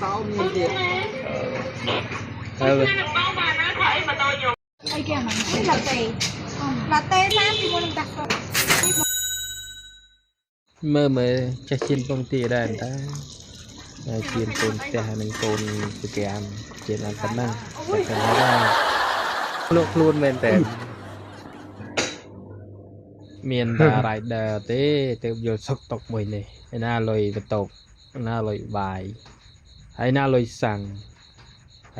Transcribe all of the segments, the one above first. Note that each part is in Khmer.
សោមានទៀត ហើយ អីគេអាហ្នឹងឡាតេឡាតេ30ពីមុននឹងតាក់ មើលមើលចេះជៀនពងទាដែរតែហើយជៀនកូនផ្ទះនិងកូនប្រកាមជៀនបានប៉ុណ្ណឹងតែប៉ុណ្ណឹងដែរលក់ខ្លួនមែនតើមានតែ rider ទេទើបយល់សុកតុកមួយនេះឯណាលុយបន្ទប់ឯណាលុយបាយហើយណាលុយសាំង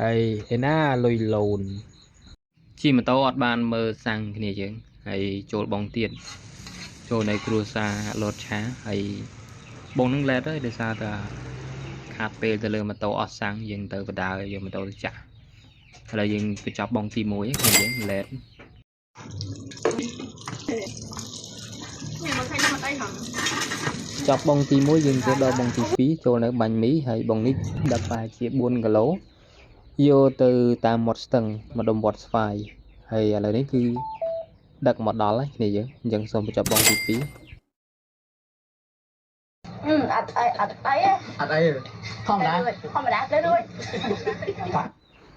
ហើយឯណាលុយឡូនជិះម៉ូតូអត់បានមើលសាំងគ្នាយើងហើយចូលបងទៀត ចូលនៅគ្រួសារលោតឆាហើយបងនឹងលែតហើយដោយសារតែខាតពេលទៅលើម៉ូតូអស់សាំងយើងទៅបដើយកម៉ូតូទៅចាក់ឥឡូវយើងបញ្ចប់បងទី1ហ្នឹងគ្នាយើងលែត ខ្ញុំមកឃើញអត់អីហង ចប់បងទី1យើងទៅដល់បងទី2ចូលនៅបាញ់មីហើយបងនេះដឹកប្រហែលជា4គីឡូយកទៅតាមមាត់ស្ទឹងម្ដុំវត្តស្វាយហើយឥឡូវនេះគឺដឹកមកដល់ហើយគ្នាយើងអញ្ចឹងសូមបញ្ចប់បងទី2 អឺអត់អីអត់អី អត់អីធម្មតា ធម្មតាទៅរួច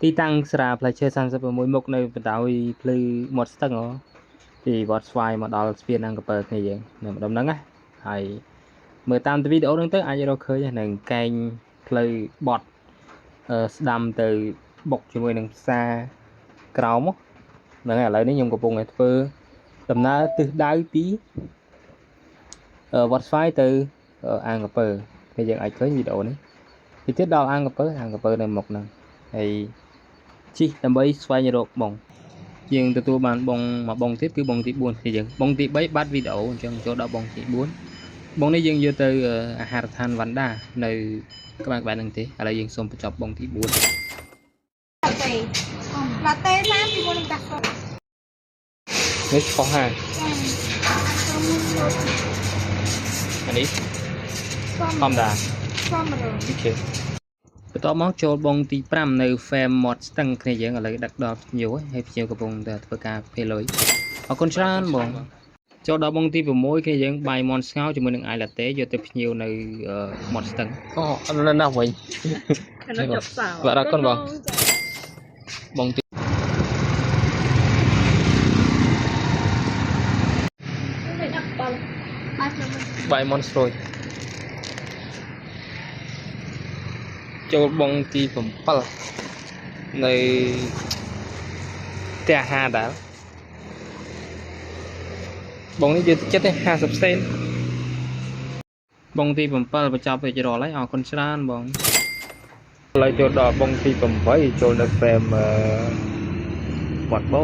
ទីតាំងស្រាផ្លែឈើ36មុខនៅបណ្ដោយភ្លឺមាត់ស្ទឹងហ៎ពីវត្តស្វាយមកដល់ស្ពានអង្គពើគ្នាយើងនៅម្ដុំហ្នឹងណាហើយមើលតាមវីដេអូហ្នឹងទៅអាចរកឃើញនឹងកែងផ្លូវបត់អឺស្ដាំទៅបុកជាមួយនឹងផ្សារក្រោមហ្នឹងហើយឥឡូវនេះខ្ញុំកំពុងតែធ្វើដំណើរទិសដៅពីវត្តស្វាយទៅអង្គពើគ្នាយើងអាចឃើញវីដេអូនេះពីទៀតដល់អង្គពើអង្គពើនៅមុខហ្នឹងហើយ ជីកដើម្បីស្វែងរកបងយើងទទួលបានបងមួយបងទៀតគឺបងទី4គឺយើងបងទី3បាត់វីដេអូអញ្ចឹងចូលដល់បងទី4បងនេះយើងយកទៅអាហារដ្ឋានវ៉ាន់ដានៅក្បែរក្បែរហ្នឹងទេឥឡូវយើងសូមបញ្ចប់បងទី4 ឡាតេឡាតេ30ពីមុននឹងតាក់ នេះខុសហាអានេះធម្មតា សំរង អូខេបន្ទាប់មកចូលបងទី5នៅ Fam Mod ស្ទឹងគ្នាយើងឥឡូវដឹកដល់ភ្ញៀវហើយភ្ញៀវកំពុងតែធ្វើការភេលុយអរគុណច្រើនបងចូលដល់បងទី6គ្នាយើងបាយមន់ស្ងោជាមួយនឹងអាយឡាតេយកទៅភ្ញៀវនៅមាត់ស្ទឹងអូនៅណាវិញ នៅជប់សោ បាទអរគុណបងបងទីបាយមន់ស្រួយចូលបងទី7នៅផ្ទះអាហារដែរបងនេះយើងចិត្តទេ50សេនបងទី7បញ្ចប់រួចរាល់ហើយអរគុណច្រើនបងឥឡូវចូលដល់បងទី8ចូលនៅ frame វត្តបោ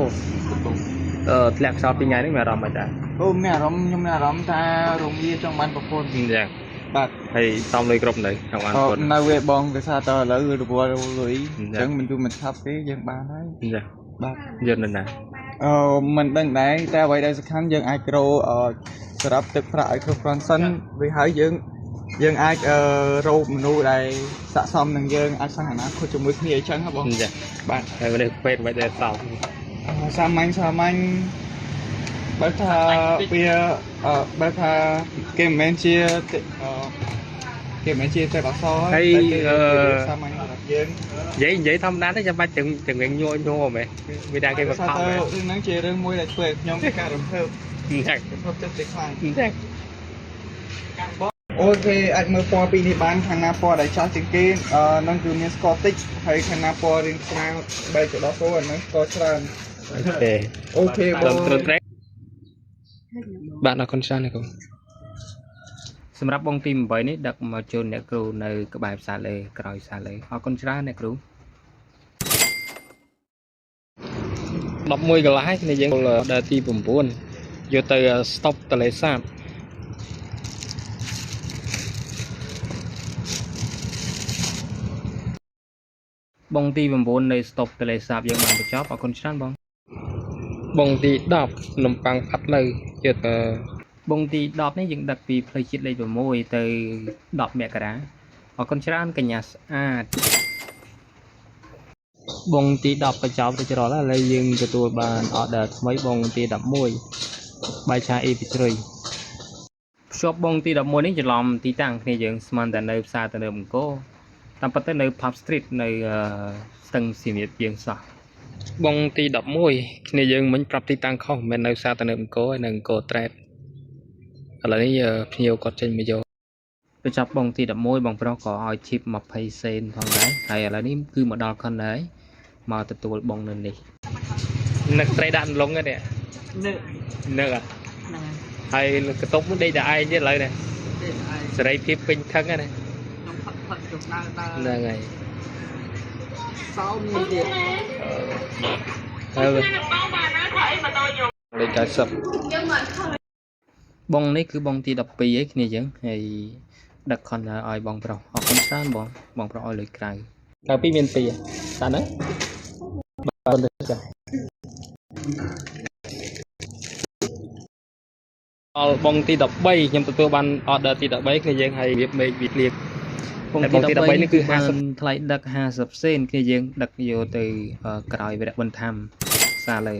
អឺធ្លាក់ខ្សោយពីថ្ងៃនេះមានអារម្មណ៍មិនដែរ អូមានអារម្មណ៍ខ្ញុំមានអារម្មណ៍ថារោងវាចង់បានប្រពន្ធ អញ្ចឹង បាទ ហើយសំលុយគ្រប់នៅចង់បាន អឺ ប្រពន្ធ នៅវាបងដោយសារតើឥឡូវរវល់លុយ អញ្ចឹង អញ្ចឹងមិនយូរមិនឆាប់ទេយើងបានហើយ អញ្ចឹង បាទ យកនៅណា អឺមិនដឹងដែរតែអ្វីដែលសំខាន់យើងអាចក្រអឺសម្រាប់ទឹកប្រាក់ឲ្យគ្រប់គ្រាន់សិនវាហើយយើងយើងអាចអឺរកមនុស្សដែលស័ក្តិសមនឹងយើងអាចសង់អនាគតជាមួយគ្នាអញ្ចឹងហ៎បង អញ្ចឹង បាទ ហើយមនុស្សពេទ្យមិនដែលសំ សាមញ្ញសាមញ្ញបើថាវាអឺបើថាគេមិនមែនជាទេអឺគេមិនមែនជាទេពអប្សរ ហើយ តែគេ អឺ សាមញ្ញសម្រាប់យើង និយាយនិយាយធម្មតាទេចាំបាច់ទាំងទាំងញ័រញ័រមែនវាដាក់គេមកខំ ថា មែន រឿងហ្នឹងជារឿងមួយដែលធ្វើឲ្យខ្ញុំមានការរំភើប អញ្ចឹង រំភើបចិត្តជាខ្លាំង អញ្ចឹង អូខេអាចមើលពណ៌ពីរនេះបានខាងណាពណ៌ដែលចាស់ជាងគេអឺហ្នឹងគឺមានស្ករតិចហើយខាងណាពណ៌រាងស្រាលបែកទៅដល់គោអាហ្នឹងស្ករច្រើន អូខេ អូខេបង ដល់ត្រឹមត្រូវបាទអរគុណច្រើនអ្នកគ្រូសម្រាប់បងទី8នេះដឹកមកជូនអ្នកគ្រូនៅក្បែរផ្សារលើក្រោយផ្សារលើអរគុណច្រើនអ្នកគ្រូ11កន្លះហើយគ្នាយើងដល់ទី9យកទៅ stop តលេសាបបងទី9នៅ stop តលេសាបយើងបានបញ្ចប់អរគុណច្រើនបង បងទី10នំប៉័ងផាត់លើយកទៅបងទី10នេះយើងដឹកពីផ្លូវជាតិលេខ6ទៅ10មករាអរគុណច្រើនកញ្ញាស្អាតបងទី10បញ្ចប់ទៅច្រឡឥឡូវយើងទទួលបាន order ថ្មីបងទី11បាយឆាអ៊ីពីជ្រុយភ្ជាប់បងទី11នេះច្រឡំទីតាំងគ្នាយើងស្មានតែនៅផ្សារទៅនៅអង្គរ តាមពិតទៅនៅ Pub Street នៅអឺស្ទឹងសៀមរាបយើងសោះបងទី11គ្នាយើងមិញប្រាប់ទីតាំងខុសមិនមែននៅផ្សារទំនើបអង្គរឯនៅអង្គរត្រេតឥឡូវនេះភ្ញៀវគាត់ចេញមកយកបញ្ចប់បងទី11បងប្រុសក៏ឲ្យ tip 20សេនផងដែរហើយឥឡូវនេះគឺមកដល់ខនហើយមកទទួលបងនៅនេះនឹកត្រីដាក់លងហ្នឹង នឹក នឹកអ่ะ ហ្នឹង ហើយកន្ទប់នោះដេកតែឯងទៀតឥឡូវនេះ ទេឯង សេរីភាពពេញថឹងហ្នឹងណា ខ្ញុំផឹកផឹកចុះដើរដើរ ហ្នឹងហើយ សោមនេះទៀត ហើយលេខ90បងនេះគឺបងទី12ឯគ្នាយើងហើយដឹកខនឲ្យបងប្រុសអរគុណច្រើនបងបងប្រុសឲ្យលុយក្រៅ92មាន2តាហ្នឹងបាទចាដល់បងទី13ខ្ញុំទទួលបាន order ទី13គ្នាយើងហើយវាមេឃវាភ្លៀងបងទី13នេះគឺ50ថ្លៃដឹក50សេនគ្នាយើងដឹកយកទៅក្រោយវរៈបន្ថែមសាលើ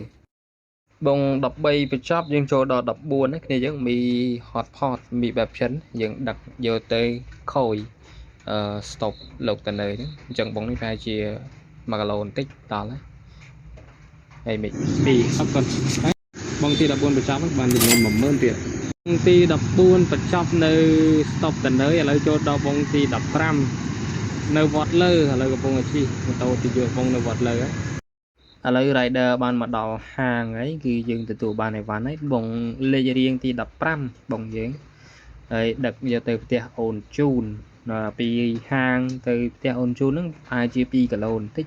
បង13បញ្ចប់យើងចូលដល់14ណាគ្នាយើងមី hot pot មីបែបចិនយើងដឹកយកទៅខូយអឺ stop លោកតនៅហ្នឹងអញ្ចឹងបងនេះប្រហែលជា1គីឡូបន្តិចដល់ហើយហើយមីពីអរគុណបងទី14បញ្ចប់បានចំនួន10000ទៀតបងទី14បញ្ចប់នៅ stop តនៅឥឡូវចូលដល់បងទី15នៅវត្តលើឥឡូវកំពុងតែជិះម៉ូតូទៅយកបងនៅវត្តលើហើយឥឡូវ rider បានមកដល់ហាងហើយគឺយើងទទួលបានអីវ៉ាន់ហើយបងលេខរៀងទី15បងយើងហើយដឹកយកទៅផ្ទះអូនជូនពីហាងទៅផ្ទះអូនជូនហ្នឹងប្រហែលជា2គីឡូបន្តិច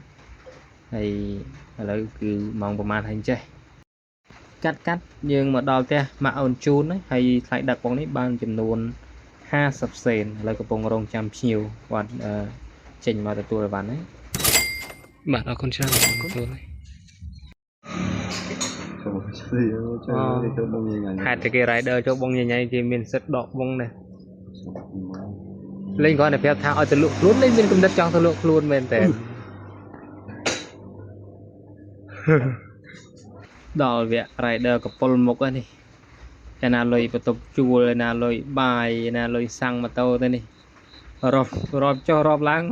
ហើយឥឡូវគឺម៉ោងប្រហែលហើយចេះកាត់កាត់យើងមកដល់ផ្ទះម៉ាក់អូនជូនហើយថ្លៃដឹកបងនេះបានចំនួន50សេនឥឡូវកំពុងរងចាំភ្ញៀវគាត់ចេញមកទទួលអីវ៉ាន់ហើយបាទអរគុណច្រើនបងទទួលហើយ ចូលបងញ៉ៃ ហេតុតែគេ rider ចូលបងញ៉ៃគេមានសិទ្ធដកបងដែរលេងគ្រាន់តែប្រាប់ថាឲ្យទៅលក់ខ្លួនលេងមានកំណត់ចង់ទៅលក់ខ្លួនមែនតើដល់វគ្គ rider កពុលមុខហ្នឹងនេះឯណាលុយបន្ទប់ជួលឯណាលុយបាយឯណាលុយសាំងម៉ូតូទៅនេះរាប់រាប់ចុះរាប់ឡើង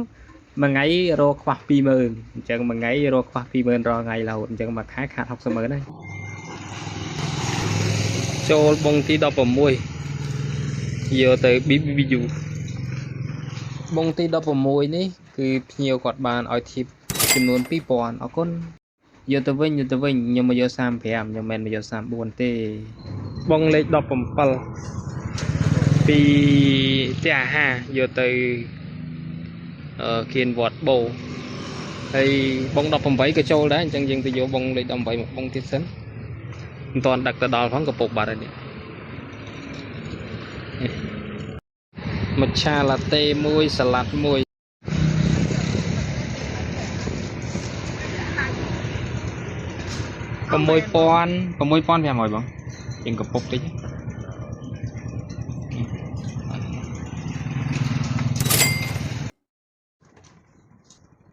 មួយថ្ងៃរកខ្វះ20000អញ្ចឹងមួយថ្ងៃរកខ្វះ20000រាល់ថ្ងៃរហូតអញ្ចឹងមួយខែខាត600,000ហើយចូលបងទី16យកទៅ BBU បងទី16នេះគឺភ្ញៀវគាត់បានឲ្យធីបចំនួន2000អរគុណយកទៅវិញយកទៅវិញខ្ញុំមកយក35ខ្ញុំមិនមកយក34ទេបងលេខ17ពីផ្ទះអាហារយកទៅអឺគៀនវត្តបូហើយបង18ក៏ចូលដែរអញ្ចឹងយើងទៅយកបងលេខ18មកបងទៀតសិនមិនតាន់ដឹកទៅដល់ផងកពុកបាត់ហើយនេះមច្ឆាឡាតេមួយសាឡាត់មួយ6000 6500បងជាងកពុកតិច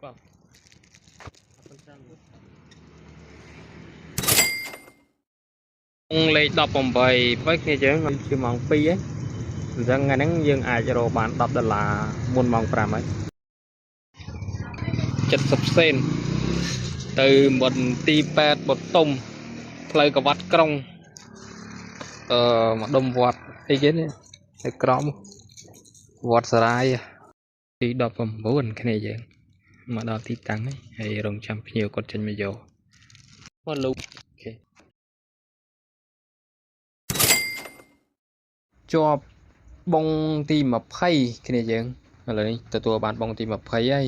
បាទលេខ18បើគ្នាយើងជាម៉ោង2ហ្នឹងអញ្ចឹងថ្ងៃហ្នឹងយើងអាចរកបាន10ដុល្លារមុនម៉ោង5ហើយ70សេនទៅមន្ទីរពេទ្យបតុមផ្លូវកវ៉ាត់ក្រុងអឺម្ដុំវត្តអីគេនេះនៅក្រោមវត្តសារាយទី19គ្នាយើងមកដល់ទីតាំងហើយហើយរងចាំភ្ញៀវគាត់ចេញមកយកមកលោកអូខេជាប់បងទី20គ្នាយើងឥឡូវនេះទទួលបានបងទី20ហើយ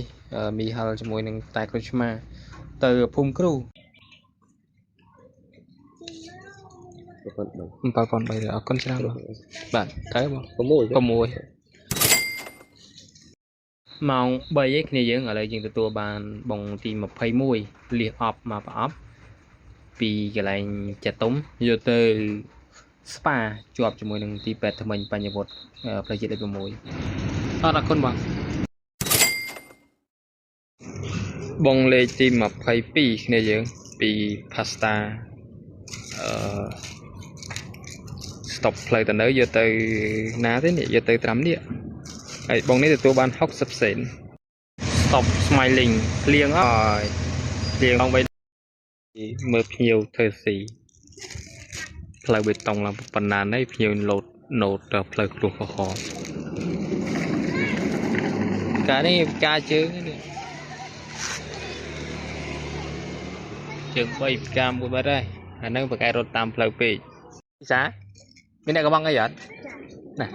មីហិលជាមួយនឹងតែក្រូចឆ្មាទៅភូមិគ្រូ7300អរគុណច្រើនបងបាទត្រូវបង 6 6ម៉ោង3ឯគ្នាយើងឥឡូវយើងទទួលបានបងទី21លៀសអប់មកប្រអប់ពីកន្លែងចតុំយកទៅស្ប៉ាជាប់ជាមួយនឹងទីពេទ្យថ្មិញបញ្ញវត្តផ្លូវជាតិលេខ6អរគុណបងបងលេខទី22គ្នាយើងពី pasta អឺ stop ផ្លូវទៅនៅយកទៅណាទេនេះយកទៅត្រាំនេះហើយបងនេះទទួលបាន60សេន Stop smiling ភ្លៀងហើយភ្លៀងឡើងបីមើលភ្ញៀវធ្វើស៊ីផ្លូវបេតុងឡើងប៉ុណ្ណានេះភ្ញៀវលោតណូតទៅផ្លូវគ្រួសក្រហមកានេះការជើងនេះជើង3ផ្កាមួយបាត់ហើយអាហ្នឹងប្រកែរត់តាមផ្លូវពេកពិសាមានអ្នកកំងអីអត់ណា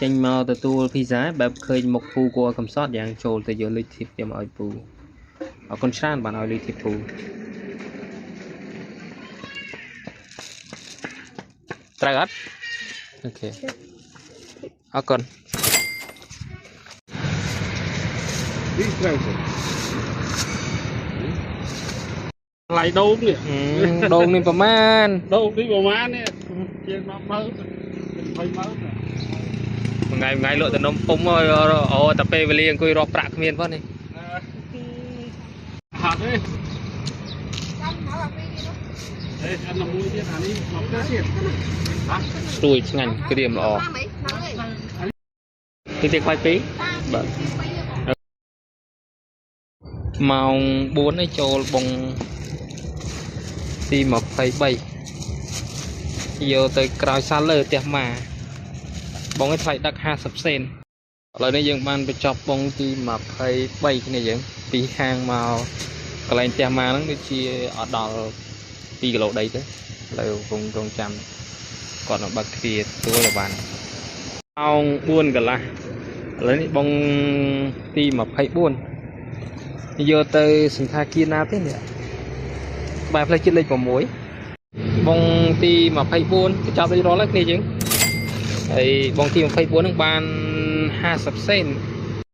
ចេញមកទទួលភីសាបែបឃើញមុខពូគួរកំសត់យ៉ាងចូលទៅយកលុយធីបយកមកឲ្យពូអរគុណច្រើនបានឲ្យលុយធីបពូត្រូវអត់អូខេអរគុណ នេះត្រូវទេថ្លៃដូងនេះ ដូងនេះប្រមាណ ដូងនេះប្រហែលនេះជាង10ម៉ឺន20ម៉ឺន មួយថ្ងៃមួយថ្ងៃលក់តែនំពុំហើយអូតែពេលវេលាអង្គុយរាប់ប្រាក់គ្មានផងនេះ ហាត់ទេ ចាំមកអាពីរនេះ អេអានមួយទៀតអានេះមកទៀត ស្រួយឆ្ងាញ់ក្រៀមល្អ តាមអីហ្នឹងឯង ទីទីខ្វាច់ពីរ តាម បាទ ពីរបង ម៉ោង4នេះចូលបងទី23យកទៅក្រោយសាលើផ្ទះម៉ាបងឯងថ្លៃដឹក50សេនឥឡូវនេះយើងបានបញ្ចប់បងទី23គ្នាយើងពីហាងមកកន្លែងផ្ទះម៉ាហ្នឹងដូចជាអត់ដល់2គីឡូដីទេឥឡូវកំពុងរងចាំគាត់នឹងបើកទ្វារទទួលឲ្យបានម៉ោង4កន្លះឥឡូវនេះបងទី24យកទៅសន្តាគារណាទេនេះក្បែរផ្លូវជាតិលេខ6បងទី24បញ្ចប់លេខរាល់ហើយគ្នាយើងហើយបងទី24ហ្នឹងបាន50សេន